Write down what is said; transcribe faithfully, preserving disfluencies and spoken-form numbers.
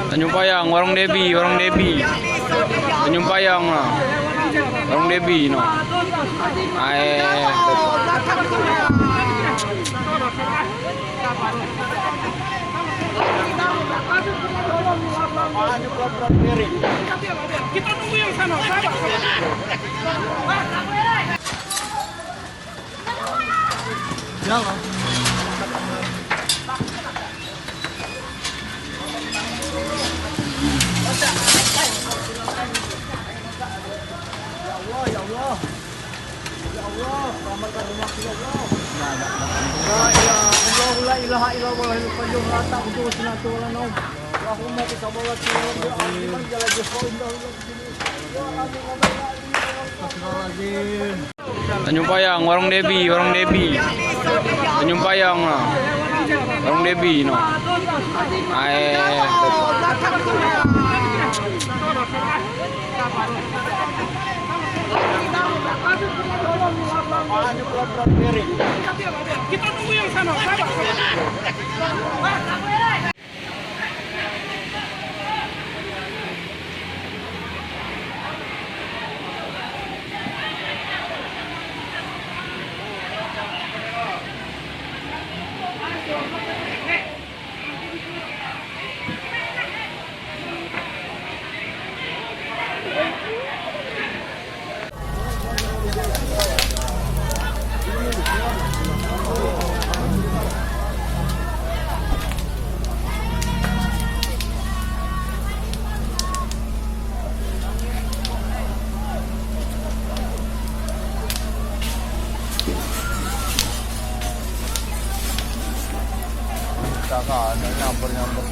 Tanjung Payang, warung Debi, warung Debi. Tanjung Payang lah. Warung Debi no. Ae. Kita tunggu yang sana, sabar, sabar. Ya Allah, ya Allah. Ya Allah, selamatkan rumahku, ya Allah. La ilaha illallah, la ilaha illallah, la ilaha illallah, la ta'khudhuhu sinatun wa la naum. Allahumma tisabawati wa la ilaha illa anta. Astagfirullahaladzim. Tanjung Payang, warung Debi, warung Debi. Tanjung Payang lah. Warung Debi no. Ae. Kita tunggu yang sana, sabar, sabar. Kakak, nyampur-nyampur.